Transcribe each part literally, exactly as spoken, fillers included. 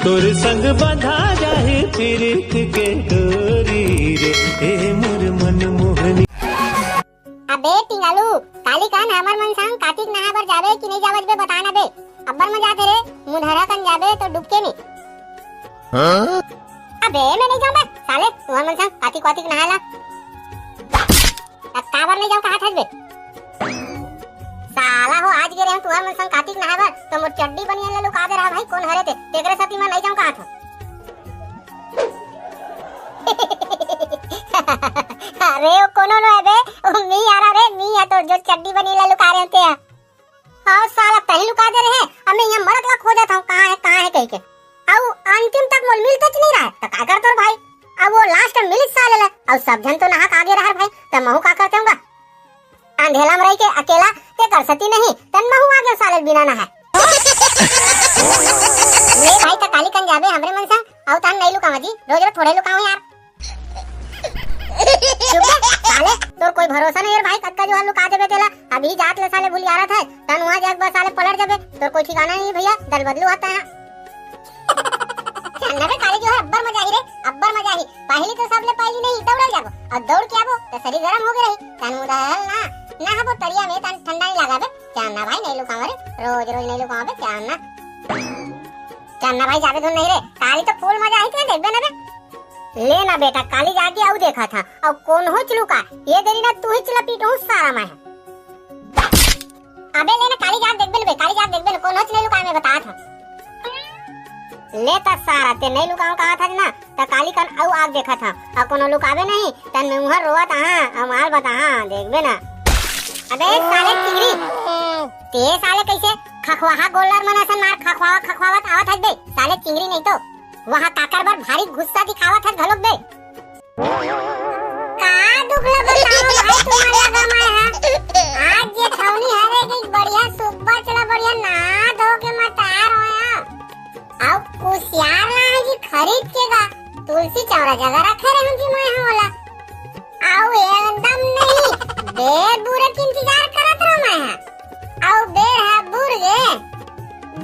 तोर संग बंधा जाही पीरित के डोरी रे, ए मोर मनमोहनी। अबे टिंगालू, काली कन हमर मन संग कातिक नहाए बर जाबे कि नहीं जाबे बे, बता ना बे। अब्बर मजा आथे रे, मुंधरा कन जाबे तो डुबके में। हाँ? अबे मैं नहीं जाऊं बे, साले तुहर मन संग कातिक वातिक नहाए ला। अब काबर नहीं जाऊं कहा था बे? साला हो, आज गे रहे तुहर मन संग कातिक नहाए बर, तो मोर चड्डी बनियान ला लुका दे रहा भाई, कौन हरे ते? तेकरे सेती मैं नहीं जाऊं कहा था। अरे ओ कोनो नो है बे, ओ मी आ रहा रे, मी है तो जो चड्डी बनियान ला लुका रहे थे। अउ साला तही लुका दे रहे, अब मैं यहाँ मरद ला खोजत हूँ, कहाँ है, कहाँ है कह के। अउ अंतिम तक मोल मिलते च नहीं रहा, तो का करत भाई? अब वो लास्ट में मिलिस साले ला, अउ सब झन तो नहा के आगे रहा भाई, तो महू का करते हूँ? अंधेला में रह के अकेला ते कर सती नहीं, तन महू आगे साले बिना नहा। ले भाई, तो काली कन जाबे हमरे मन संग, अउ तन नहीं लुकावा जी, रोज रोज थोड़े लुकाओ यार। चुप बे, साले, तोर कोई भरोसा नहीं है भाई, कतका जोर लुका देबे तेला। अभी जात ले साले भुलियारा था, तन वहाँ जाके बस साले पलट जाबे, तोर कोई ठिकाना नहीं है भैया, दल बदलू आता है। चल ना बे, काली जो है, अब्बर मजा ही रे, अब्बर मजा ही। पहली तो सबले पहली नहीं, दौड़ल जाबो, और दौड़ के आबो, तो शरीर गरम हो गए रही, तन मुदहल ना, ना हबो तरिया में, तन ठंडा नहीं लगा बे। चल ना भाई, नहीं लुकावा रे, रोज रोज नहीं लुकावा बे, चल ना। चल ना भाई, जाबे धुन नहीं रे, काली तो फुल मजा ही, ते देखबे ना बे। ले ना बेटा, काली जाके आऊ देखा था, अउ कोनो च लुका, ये देरी ना तू ही चला पीटहूँ सारा मैं। अबे ले ना, काली जाके देखबे ना बे, काली जाके देखबे ना, कोनो च नहीं लुका, मैं बता था। ले ता सारा, ते नहीं लुकाओ कहा था ना, ता काली कन अउ आग देखा था, अउ कोनो लुकाबे नहीं, तन मैं उहर रोवत आहा, अउ माल बताहा, देखबे ना। अबे साले चिंगरी, ते साले कैसे खखवाहा गोल्लर मन असन मार खखवावा खखवावत आवत हस बे, साले चिंगरी नहीं तो। वहाँ काकर बर भारी गुस्सा दिखावत हस घलोक बे। का दुख ला बताओ भाई तुम्हारे लगा मैं, हाँ? आज ये ठौनी हरे गई बढ़िया सुब्बा चला बढ़िया नहा धो के मतार होया। अब कुसियार ला है जी खरीद के गा, तुलसी चौरा जगह रखे रहूं जी मैं हाँ ओला। अउ एकदम नहीं, बेर बुरे के इंतजार करत रहो मैं हाँ। अउ बेर है बुर गे,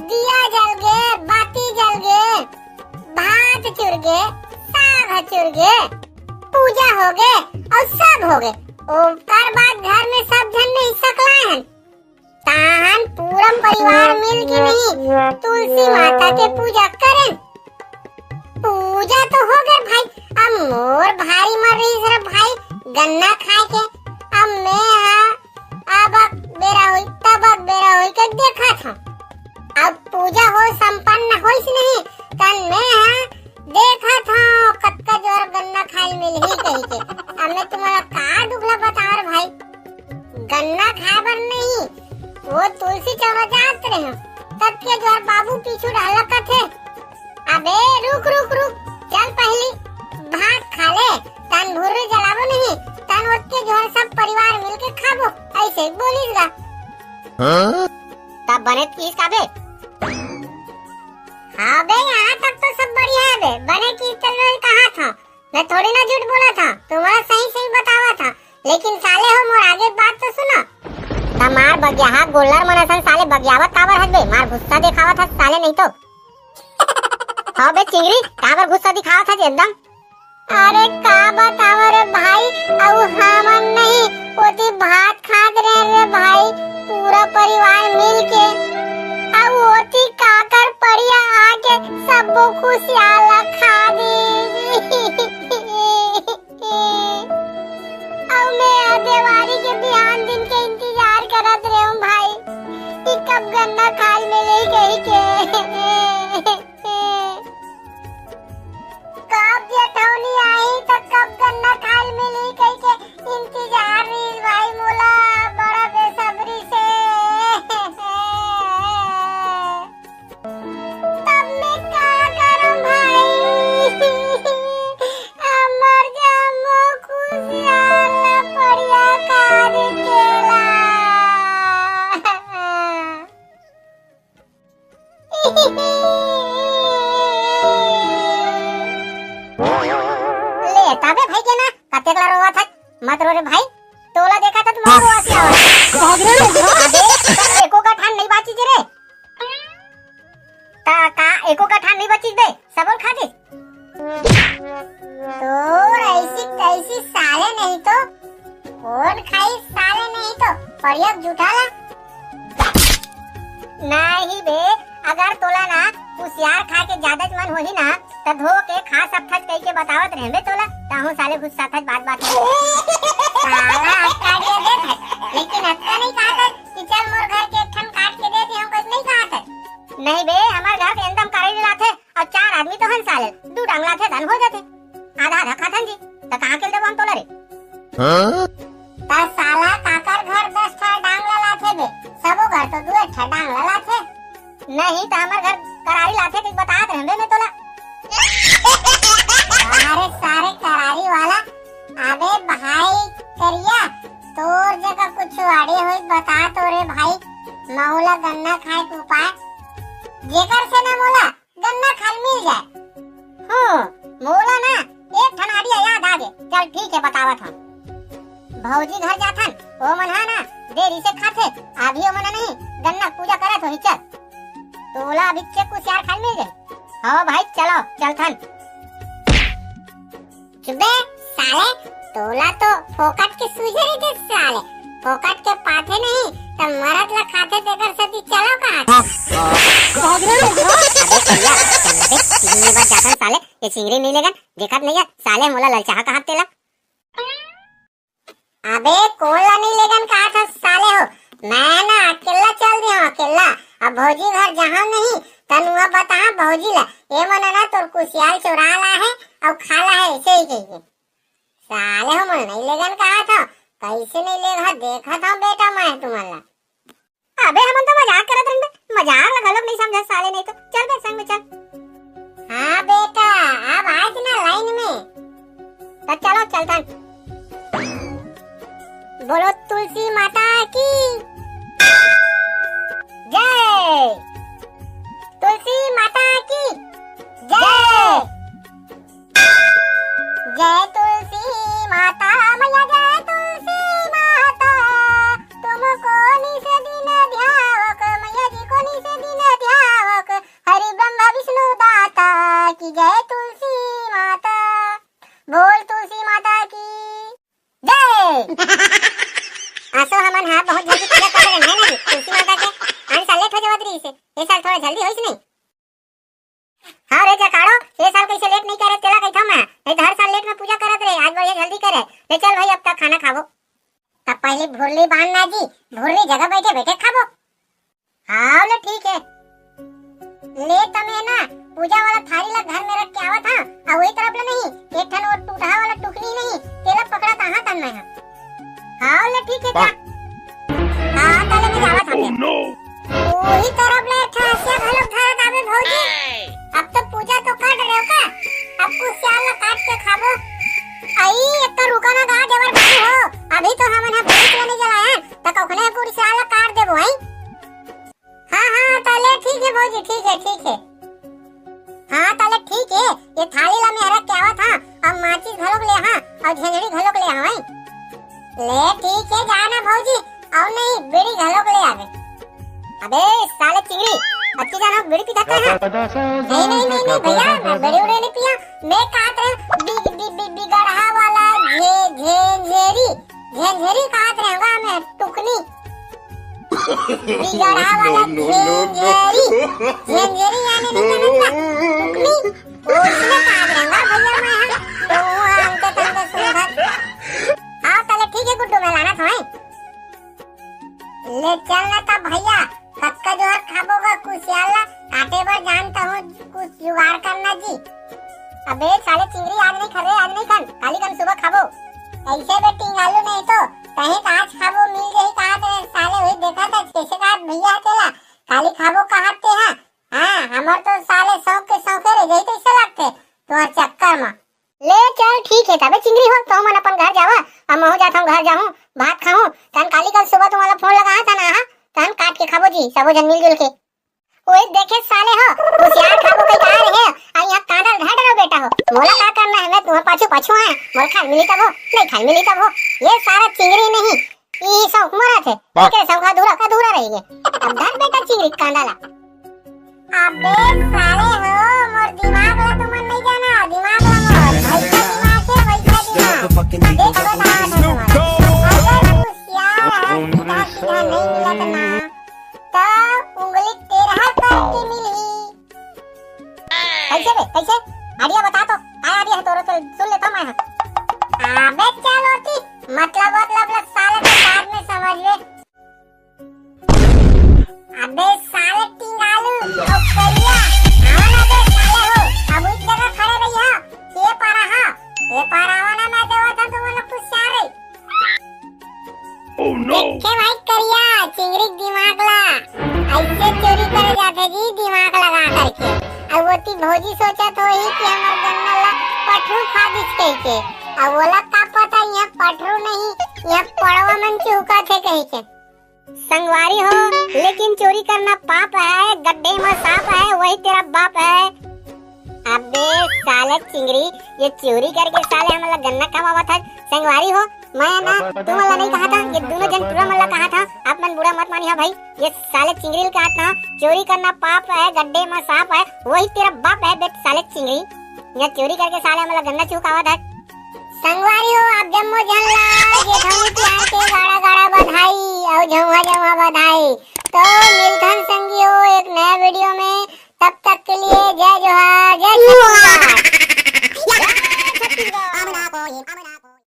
दिया जल गे, बाती जल गे, भात चुर गे, साग ह चुर गे, पूजा हो गे अउ सब हो गे। ओकर बाद घर में सब झन नहीं सकलाए हन। ताहन पूरा परिवार मिल के नहीं तुलसी माता के पूजा करें। पूजा तो हो गए भाई, अब मोर भारी मर रही सर भाई गन्ना खाए के। अब मैं हा अब अक बेरा होई, तब अक बेरा होई के देखा था। अब पूजा हो संपन्न होइस नहीं, तन मैं हा देखा था कतका जोर गन्ना खाए मिलही कही के। अब मैं तुम्हारा का दुख ला बतावर भाई, गन्ना खाए बर नहीं, वो तुलसी चौरा जात रहे, तब के जोर बाबू पीछू ढाला कथे। अबे रुक, रुक, रुक, चल पहली भात खा ले, तन भुर्री जलाबो नहीं, तन ओतके जोर सब परिवार मिलके खाबो, ऐसे बोलिस गा। हाँ? तब बने किस का बे? हाँ बे, यहाँ तक तो सब बढ़िया है बे, बने किस चल रहे कहा था, मैं थोड़ी ना झूठ बोला था, तुम्हारा सही सही बतावा था, लेकिन साले हो मोर आगे बात तो सुनो। तमार बगियाहा गोल्लर मन असन साले बगियावत काबर हस बे, मार गुस्सा देखावत हस साले नहीं तो। हाँ बे चिंगरी, काबर गुस्सा दिखावत हस एकदम? अरे का बतावा रे भाई, अउ हमन नहीं ओती भात खात रहे रे भाई, पूरा परिवार मिल के। अउ ओती काकर पड़िया आके सबो खुशियाला खा दे। अउ मैं ह देवारी के बिहान दिन के इंतजार करत रेहूं भाई, कि कब गन्ना खाल मिलही कही के। कब जेठौनी आही त कब गन्ना खाल मिलही कही के इंतजार रहिस भाई मोला बड़ा बेसब्री से। तब मैं का करम भाई? हमर जम्मो खुशियार ला पड़िया खा दे तेला। ले, तबे भाई के ना, कतेक ला रोवत हस? मत रो रे भाई, तोला देखा था तुम्हारा रोवा से आवत। अबे, तब एको का ठान नहीं बाची जे रे। का, का, एको कठा नहीं बचिस बे, सबो ल खा दिस। तोर ऐसी तैसी साले नहीं तो, कौन खाई साले नहीं तो, पड़िया जूठा ला। नहीं बे, अगर तोला ना कुसियार खाए के ज्यादा मन होही ना, त धो के खा सकथस कहि के बतावत रहेंव बे तोला, तहूं साले गुस्साथस बात बात में। साला अटका के देत है, लेकिन अतका नहीं कहाथस कि चल मोर घर के एक ठन काट के दे दे, हम कुछ नहीं कहाथस। नहीं बे, हमर घर के एकदम करैली लाथे, अउ चार आदमी तो हन साले, दू डांग लाथे, धन हो जाथे। आधा आधा खाथन जी, त कहाँ के देबो हम तोला रे? हाँ? त साला काकर घर दस ठा डांग ला लाथे बे? सबो घर तो दू एक ठा डांग ला लाथे। नहीं त हमर घर करारी लाथे, कइसे बतात रहेंव बे मैं तोला। अरे सारे करारी वाला, अबे भाई करिया, तोर जगह कुछ आड़े होई बता तो रे भाई, मोला गन्ना खाए के उपाय, जेकर से ना मोला गन्ना खाए मिल जाए। हो, मोला ना एक ठन idea याद आ गे। चल ठीक है, बतावत हूँ। भौजी घर जाथन, ओ मन हा ना देरी से खाथे, अभी ओ मन नहीं गन्ना पूजा करत होही। चल, तोला अभी चेक कुसियार खाए मिल जाए। हाँ भाई, चलो चलथन। चुबे साले, तोला तो फोकट के सूझे रहिथे साले, फोकट के पाथे नहीं त मरद ला खाथे, तेकर सेती चलो कहा। भाग रे, भाग। अबे भैया, चल बे, तीन बार जाथन साले, ये चिंगरी नहीं लेगन, देखत नहीं है साले, मोला ललचाहा कहा तेला। अबे कोन ला नहीं लेगन कहा था साले हो, मैं ना अकेला चल दे हूँ, अकेला। अब भौजी घर जहाँ नहीं, तन वहाँ बता भौजी ला, ये मन ना तोर कुसियार चुरा ला है, अब खा ला है, ऐसे ही कहिए। साले हो, मोला नहीं लेगन कहा था, कैसे नहीं लेगा, देखा था बेटा मैं तुम्हारा। अबे हमन तो मजाक करत रहन बे, मजाक ला घलोक नहीं समझे साले नहीं तो। चल बे संग में चल। हाँ बेटा, अब आज ना लाइन में। तो चलो चलथन। बोलो तुलसी माता की जय, तुलसी माता की जय। जय तुलसी माता मैया, जय तुलसी माता, तुमको निस दिन ध्यावक, मैया जी को निस दिन ध्यावक, हरि ब्रह्मा विष्णु दाता की जय तुलसी माता। बोल तुलसी माता की जय। आसो हमन हा बहुत जल्दी पूजा कर रहे हैं ना जी, तुलसी माता के। आन साल लेट हो जावत रही से, ये साल थोड़ा जल्दी होइस नहीं। हाँ रे जकाड़ो, ये साल कैसे लेट नहीं करे तेला कहता मैं, नहीं तो हर साल लेट में पूजा करत रहे, आज बढ़िया जल्दी करे। ले चल भाई, अब तक खाना खाबो। तब पहले भुरली बांध ना जी, भुरली जगह बैठे बैठे खाबो। हाँ ले ठीक है। ले तमे ना पूजा वाला थारी ला घर में रख के आवत हाँ, और वही तरफ ले नहीं, एक ठन वो टूटहा वाला टुकनी नहीं, तेला पकड़ा था हाँ तन में हाँ। हाँ ले ठीक है क्या? हाँ, तले में जावत हवे। Oh, no! ओही तरफ ले एक ठा हंसिया घलोक धरत आबे भौजी। अब तो पूजा तो कर रहे हो का? अब कुछ सियार ला काट के खाबो। आई, एक तो रुका ना गा देवर बाबू हो। अभी तो हमन हा भैंस लेने जलाया, त कखने कुछ सियार ला काट देबो, आई। हाँ, हाँ, तले ठीक है भौजी, ठीक है, ठीक है। हाँ, तले ठीक है, ये थाली ला मेहरा क्या हुआ था, अब माचिस घलोक ले हाँ, और झंझड़ी घलोक ले हाँ, भाई। ले ठीक है, जाना भौजी, और नहीं, बीड़ी घलोक ले आवे। अबे, साले चिंगरी, अच्छी जाना बीड़ी पी जाता है। नहीं, नहीं, नहीं, नहीं, भैया, मैं बीड़ी उड़ी नहीं पिया, मैं कहत रहे, बि-, बि-, बि-, बिगड़हा वाला झे-, झेंझेरी, झेंझेरी कहत रहे होगा मैं, टुकनी। बिगड़हा वाला झेंझेरी। झेंझेरी यानी नहीं जानत ना? टुकनी। ओइसने काट रहे होगा भैया मैं, हाँ। तो वो हमके तंग सुनत। हाँ, तले ठीक है गुड्डू, मैं लाना था, हैं? ले चल ना तब भैया, कतका जोहर खाबो गा कुसियार ला, काटे बर जानता हूँ, कुछ जुगाड़ करना जी। अबे साले चिंगरी, आज नहीं खरे, आज नहीं खन, काली कन सुबह खाबो। ऐसे बे टिंगालू नहीं तो, कहीं का आज खाबो मिल गई कहा थे, साले वही देखा था, कैसे कहा भैया तेला, काली खाबो कहा ते हाँ। हाँ, हमर तो साले शौक के शौके रह गई, कैसे लगते तुम्हारे चक्कर में। ले चल ठीक है, तबे चिंगरी हो, तो मन अपन घर जावा, अब महू जात हूँ घर जाहूँ, भात खाहूँ, तन काली कल सुबह तुम्हारा फोन लगा था ना, हाँ, तन काट के खाबो जी, सबो जन मिलजुल के। ओए देखे साले हो, कुसियार खाबो कई कहा रहे हो, आ यहाँ कांदा धर डरो बेटा हो। मोला का करना है, मैं तुम्हारे पाछू पाछू आया, मोला खाए मिली तब हो, नहीं खाए मिली तब हो। ये सारा चिंगरी नहीं, ई शौक मरा थे, एकरे शौक अधूरा का अधूरा रह गए। अब धर बेटा चिंगरी कांदा ला। अबे साले हो, मोर दिमाग ला तुमन नहीं जाना, दिमाग ला मोर। वैसा दिमाग है, वैसा दिमाग। देख बता रहा हूँ तुमन। अगर कुसियार है, सीधा सीधा नहीं मिलत ना, तो उंगली तेरह करके मिलही। कैसे बे, कैसे? आइडिया बता तो, का आइडिया है तोरो, चल सुन लेता मैं। अबे चल होती, मतलब, मतलब, मतलब, साले तो बाद में समझ ले। अबे साले टिंगालू, ओ करिया, आवा ना बे साले हो, अब उस जगह खड़े रही हा, ये पारा हा, ये पारा आवा ना, मैं देवा था तुम लोग कुछ चाह रही। Oh no! देखे भाई करिया, चिंगरी के दिमाग ला, ऐसे चोरी करे जाते जी दिमाग लगा करके। अब वो ती भौजी सोचत होही कि हमर गन्ना ला पठरू खा दिस कह के। अब वोला का पता यहाँ पठरू नहीं, यहाँ पड़वा मन चुका थे कह के। संगवारी हो, लेकिन चोरी करना पाप है, गड्ढे में सांप है, वही तेरा बाप है। अबे साले चिंगरी, ये चोरी करके साले हमला गन्ना खवावत है। संगवारी हो, मैं ना तुम वाला नहीं कहा था, ये दोनों जन टूरा मन ला कहा था। आप मन बुरा मत मानिहा भाई, ये साले चिंगरी ल कहा था, चोरी करना पाप है, गड्ढे में सांप है, वही तेरा बाप है बे साले चिंगरी। ये चोरी करके साले हमला गन्ना चुकावत है। संगवारी हो, आप जम्मो झन ला जेठौनी तिहार के गाड़ा गाड़ा बधाई अउ झउहा झउहा बधाई। तो मिलथन संगी हो एक नया वीडियो में, तब तक के लिए जय जोहार, जय छत्तीसगढ़।